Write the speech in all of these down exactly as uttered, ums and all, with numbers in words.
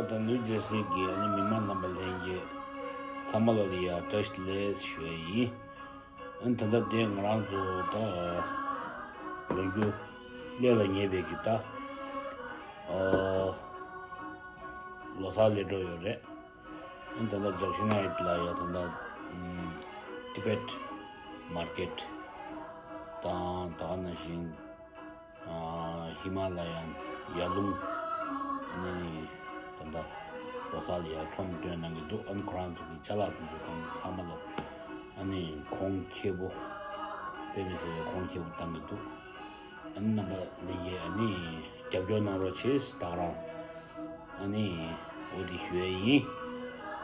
དང་ནིའུ་ཇར་སི་གི་ཨ་ནི་མི་མང་རྣམ་པ་ལྷན་རྒྱས་ཚང་མ་ལ་ཡ་བཀྲ་ཤིས་བདེ་ལེགས་ཞུ་ཡ་ཡིན། ཨ་ནི་ད་ལྟ་དེ་ང་རང་ཚོ་ད་ལོ་རྒྱུས་སླེབས་ལ་ཉེ་བའི་གི་ད་ཨ་ལོ་གསར་སླེབས་འགྲོ་ཡོད་རེད། ཨ་ནི་ད་ལྟ་ཇག་ཤི་ནའིཊ་ལ་ཡ་ད་ལྟ་ཨམ་ཊི་བེཊ་མར་ཀེཊ་དང་ད་ག་ནང་བཞིན་ཨ་ཧི་མ་ལ་ཡན་ཡར་ཀླུང་ནས་ད་ལྟ་ལོ་གསར་ལ་ཡར་ཁྲོམ་སྟོན་གནང་གི་འདུག་ཨ་ནི་ཁོ་རང་ཚོ་གི་ཅ་ལག་དེ་ཚོ་གང་ཚང་མ་ལ་ཨ་ནི་གོང་ཁེ་པོ་དཔེ་མི་སྲིད་པའི་གོང་ཁེ་པོ་བཏང་གི་འདུག་ཨ་ནི་རྣམ་པ་ལྷན་རྒྱས་ཨ་ནི་རྒྱབ་སྐྱོར་གནང་རོགས་བྱེད་ད་ག་རང་ཨ་ནི་འོ་དེ་ཞུ་ཡས་ཡིན།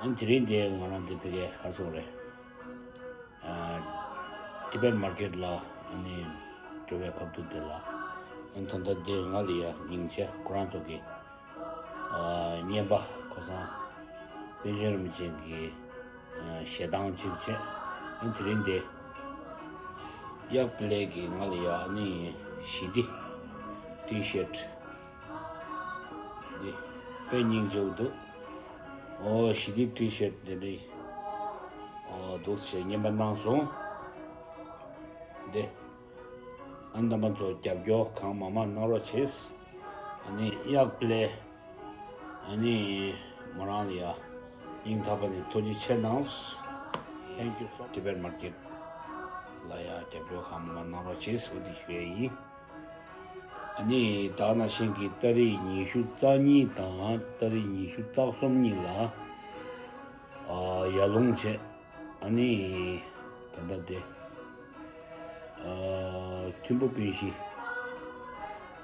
ཨ་ནི་དེ་རིང་དེ་ང་རང་དེ་ཕ་གིར་ག་རེ་ཟེར་དགོས་རེད། ཨ་ཊི་བེཊ་མར་ཀེཊ་ལ་ཨ་ནི་འགྲོ་བའི་སྐབས་དུས་དེ་ལ་ཨ་ནི་ད་ལྟ་དེ་ང་ལ་ཡ་སྙིང་རྗེ་ཁོ་རང་ཚོ་གི་ཨ་བརྙན་པ་ཁ་སང་པཎ་ཆེན་རིན་པོ་ཆེ་གི་ཨ་ཞལ་ཐང་ཅིག་བྱས། ཨ་ནི་དེ་རིང་དེ་གཡག་པི་ལེ་གི་ང་ལ་ཡ་ཨ་ནི་ཞི་བདེ་ཊི་ཤརཊ་འདི་དཔེ་སྙིང་རྗེ་པོ་འདུག་ཨོ་ཞི་བདེ་ཊི་ཤརཊ་འདི་འདྲ་ཨོ་འདུག་ཟེར་བརྙན་པར་གནང་སོང་། འདི་ཨ་རྣམ་པ་ཚོ་རྒྱབ་སྐྱོར་གང་མང་མང་གནང་རོགས་བྱེད། ཨ་ནི་གཡག་པི་ལེ་ཨ་ནི་མོ་རང་ལ་ཡ་སྙིང་ཐག་པ་ནས་ཐུགས་རྗེ་ཆེ་གནང་། Thank you so much. ཊི་བེཊ་མར་ཀེཊ་ལ་ཡ་རྒྱབ་སྐྱོར་གང་མང་མང་གནང་རོགས་བྱེད་ཟེར་འདི་ཞུ་ཡས་ཡིན། ཨ་ནི་ད་ག་ནང་བཞིན་གྱི་ཏ་རིག་ཉི་ཤུ་རྩ་གཉིས་དང་ཏ་རིག་ཉི་ཤུ་རྩ་གསུམ་གཉིས་ལ་ཨ་ཡར་ཀླུང་བྱས། ཨ་ནི་ད་ལྟ་དེ་ཨ་ཐིམ་ཕུ་དཔོན་གཞིས་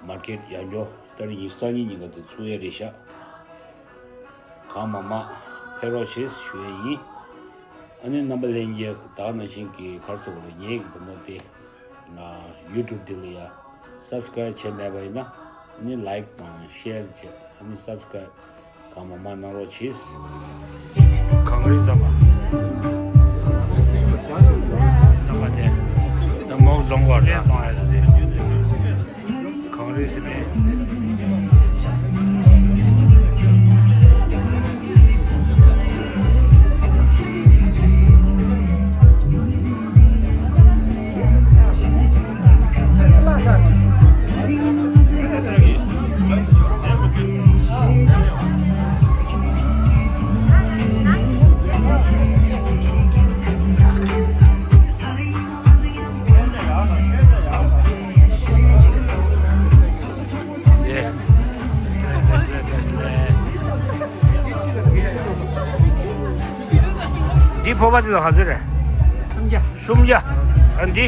མར་ཀེཊ་ཡར་འགྱོ་ཏ་རིག་ཉི་ཤུ་རྩ་གཉིས་ཉིན་ཀ་དེ་ཚུགས་ཡས་རེད་ཤག་གང་མང་མང་ཕེབས་རོགས་བྱེད་ཞུ་ཡས་ཡིན། ཨ་ནི་རྣམ་པ་ལྷན་རྒྱས་ད་ག་ནང་བཞིན་གྱི་ག་རེ་ཟེར་དགོས་རེད། ངའི་གི་ད་ལྟ་དེ་ང་ཡུ་ཊུབ་འདི་ལ་ཡ་སབ་སི་ཀ་རེབ་བྱས་མེད་པ་ཡིན་ན་ཨ་ནི་ལའིཀ་དང་ཤེར་བྱས་ཨ་ནི་སབ་སི་ཀ་རེབ་གང་མང་མང་གནང་རོགས་གྱིས། གངས་རི་རྫ་མ། རྫ་མ་དེ་ད་མོག་རྫོང་བར་ལ་གཏོང་ཡ་དེ། གངས་རི་ཟེར་བའི། འདི་ཕོར་པ་འདི་ལ་ག་ཚོད་རེད། སུམ་བརྒྱ། སུམ་བརྒྱ། ཨ་འདི།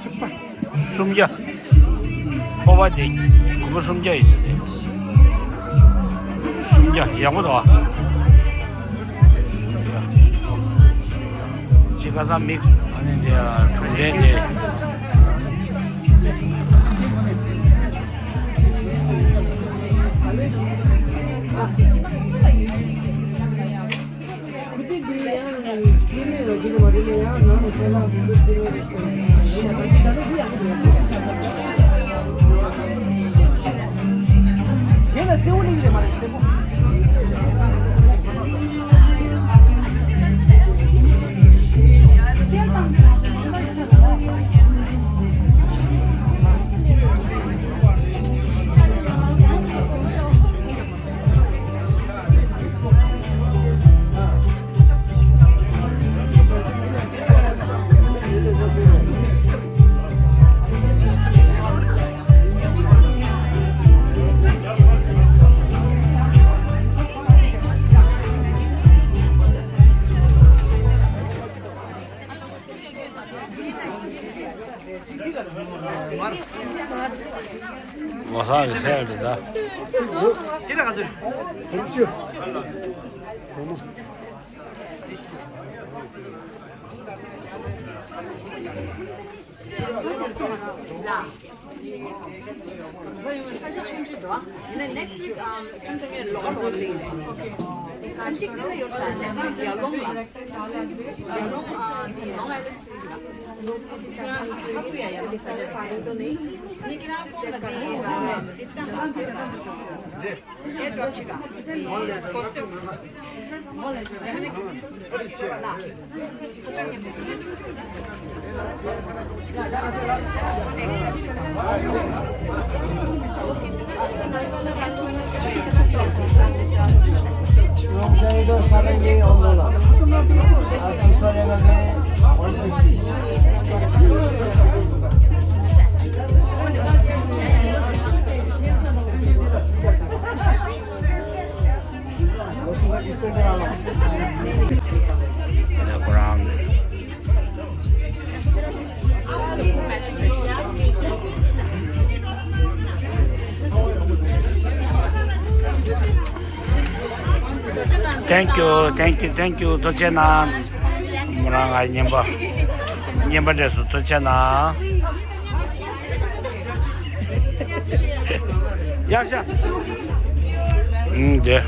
གཅིག་པ། སུམ་བརྒྱ། ཕོར་པ་འདི་གོང་པོ་སུམ་བརྒྱ་ཡིན་ཟེར་ཏེ། སུམ་བརྒྱ་ཡག་པོ་འདུག་ཨ། ཅི་ཁ་སང་མིག་ཨ་ནི་འདི་གྲུང་འབྲས་འདི། ལོ་གསར་གྱི་སེལ་རེད་ད། ཡིན་ན་next week ཨམ་ཁྱོད་ཚོ་ངས་ལོག་ལོག་ལིང་ལེ། ཨམ་གཅིག་དེ་ལ་ཡོད་ད། next week ཡར་ཀླུང་ལ། ཡར་ཀླུང་ཨ་ནི་Long Island City ལ། ཁོ་རང་Thank you, thank you, thank you. ཐུགས་རྗེ་གནང་། མོ་རང་ང་བརྙན་པ། བརྙན་པ་འདྲ་སུ་ཐུགས་རྗེ་གནང་། ཡག་ཤ། ཨུམ། དེ།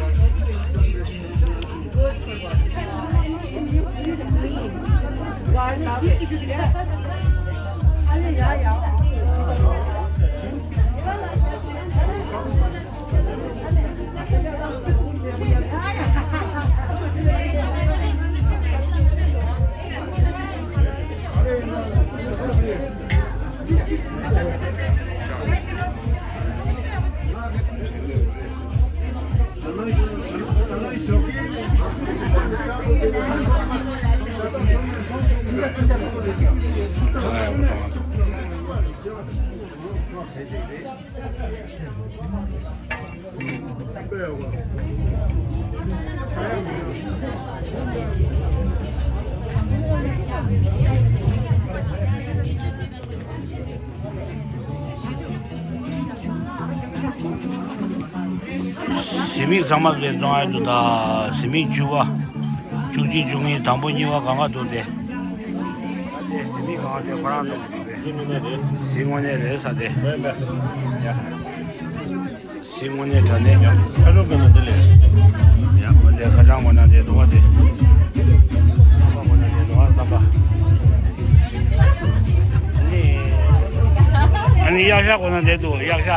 གཟི་མིག་ཚང་མ་དེ་བཙོང་ཡ་འདུག་ད། གཟི་མིག་བཅུ་པ། བཅུ་གཅིག་བཅུ་གཉིས། དང་པོ་གཉིས་པ་གང་ག་འདུག་དེ། དེ་གཟི་མིག་གང་ག་དེ་ཁོ་རང་འདུག་དེ། གཟི་མིག་དངོས་གནས་རེད་ས་དེ། གཟི་དངོས་གནས་དྲ་གནས། ཁ་སང་གོ་ན་འདི་ལས། ཡ་མོ་དེ་ཁ་སང་གོ་ན་དེ་འདུག་བ་དེ། རྣམ་པ་གོ་ན་དེ་འདུག་བ་རྣམ་པ། ཨ་ནི། ཨ་ནི་གཡག་ཤ་གོ་ན་དེ་འདུག་གཡག་ཤ།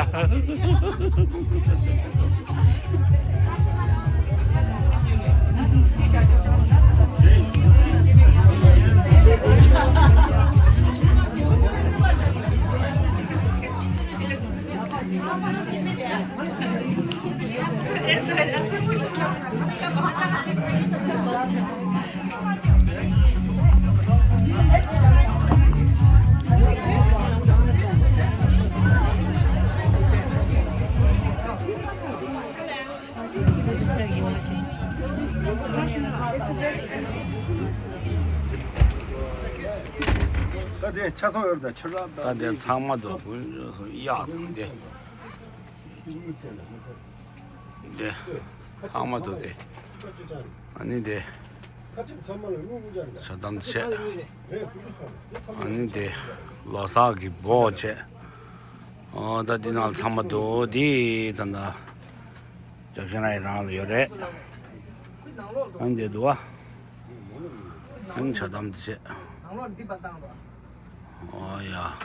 ད་དེ་ཆ་ཚང་ཡོད་རེད། ད་ཆུ་རགས་ད་དེ་ཚང་མ་འདུག་གཡག་དང་དེ། དེ་ཚང་མ་འདུག་དེ། ཨ་ནི་དེ། ཇ་དམ་བྱས། ཨ་ནི་དེ་ལོ་གསར་གྱི་འབོག་བྱས། ཨོ་ད་འདི་ནང་ཚང་མ་འདུག་འདི་ད་ད་ཇ་ཤ་ན་ཡི་རང་ལ་ཡོད་རེད། ཨ་ནི་དེ་འདུག་ཨ། ཨ་ནི་ཇ་དམ་དེ་བྱས། ཨོ་ཡ། ཨ་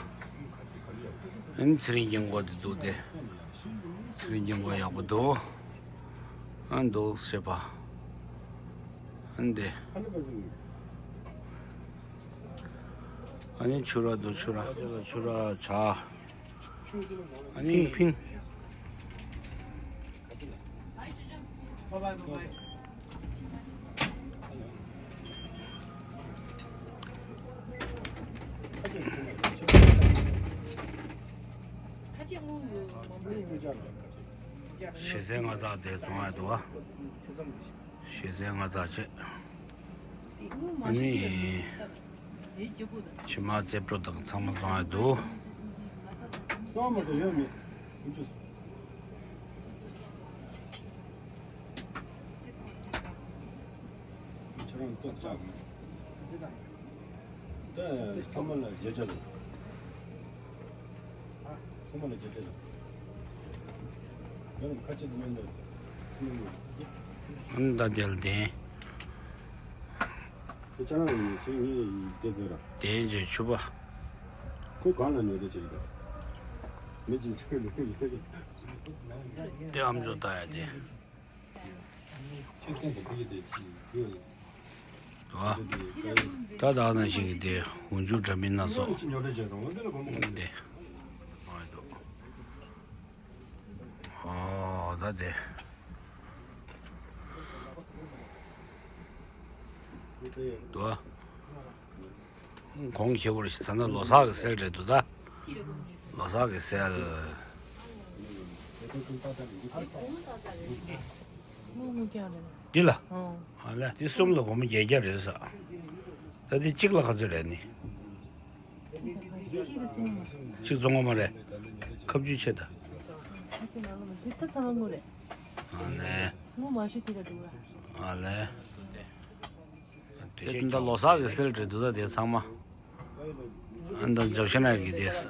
ནི་ཚེ་རིང་གི་མགོ་དེ་འདུག་དེ། ཚེ་རིང་གི་མགོ་ཡག་པོ་འདུག་ཨ་ནི་འདུག་ཟེར་བ། ཨ་ནི་དེ། ཨ་ནི་ཆུ་རགས་འདུག་ཆུ་རགས། ཆུ་རགས་ཇ། ཨ་ནི་ཕིན་ཕིན། ཞེ་སའི་ང་ཚ་དེ་བཙོང་ཡ་འདུག་བ། ཞེ་སའི་ང་ཚ་བྱས། ཨ་ནི། ཕྱི་མ་རྩེ་བྲོ་དང་ཚང་མ་བཙོང་ཡ་འདུག་གསང་མ་དང་ཡོད་མེད། ཁྱེད་རང་ལྟོ་ཆག་གི། ད་ཚང་མ་ལ་བརྗེ་ཆག་གི། ཚང་མ་ལ་བརྗེ་ཆག་གི། ཡང་ཁ་ཆེ་དུ་མེད་འདུག་ཨ་ནི་ད་དེ་ལ་བསྟན། ཅང་ངས་ཆེ་ངས་དེ་ཚོ་ར། དེ་ཡིན་ཅིག་ཆུ་པ། ཁོ་གང་ལ་ཉོ་རེ་བྱེད་ཀྱི་མི་གཅིག་ཚོས་ལས་ཀྱི། དེ་ཨམ་ཅོག་ལྟ་ཡ་དེ། ཆུ་སེམས་དེ་བུ་ཡི་དེ་ཅི་ཡོད། ད་ད་ནང་བཞིན་གྱི་དེ་འུ་ཅུ་འདྲ་མིན་སྣ་ཚོགས། ཉོ་རེ་བྱེད་སོང་འོ་དེ་ལ་གོམ་པ་དེ། ཨོ་ད་དེ། དོ། གོང་ཁེ་པོར་ཞིག་ད་ནི་ལོ་གསར་གྱི་སེལ་རེད་འདུག་ད། ལོ་གསར་གྱི་སེལ། འདི་ལ། ཨ་ལས་འདི་གསུམ་ལ་སྒོར་མོ་བརྒྱད་བརྒྱ་རེད་ས། ད་འདི་གཅིག་ལ་ག་ཚོད་རེད་ནི། གཅིག་བཙོང་བ་མ་རེད། ཁ་བརྒྱུད་ཆེ་ད། ཨ་ལས། ཨ་ལས། དེ་ད་ལོ་གསར་གྱི་སེལ་རེད་འདུག་ད་དེ་ཚང་མ། ཨ་ད་འཇག་ཤ་ནག་གི་དེ་ས་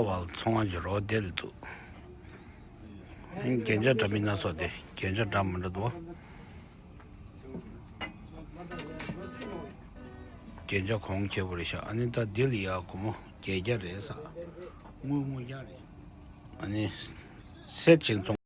བ་ཚོང་བ་ཅིག་རོགས་དེ་ལ་འདུག་རྒྱན་ཆ་འདྲ་མིན་སྣ་ཚོགས་དེ་རྒྱན་ཆ་འདྲ་མི་འདྲ་འདུག་རྒྱན་ཆ་གོང་ཁེ་པོ་རེད་ཤག་ཨ་ནི་ད་འདི་ལ་ཡ་སྒོར་མོ་བརྒྱད་བརྒྱ་རེད་ས། དངུལ་དངུལ་རྐྱང་རེད། ཨ་ནི་སེར་ཆེན་བཙོང་།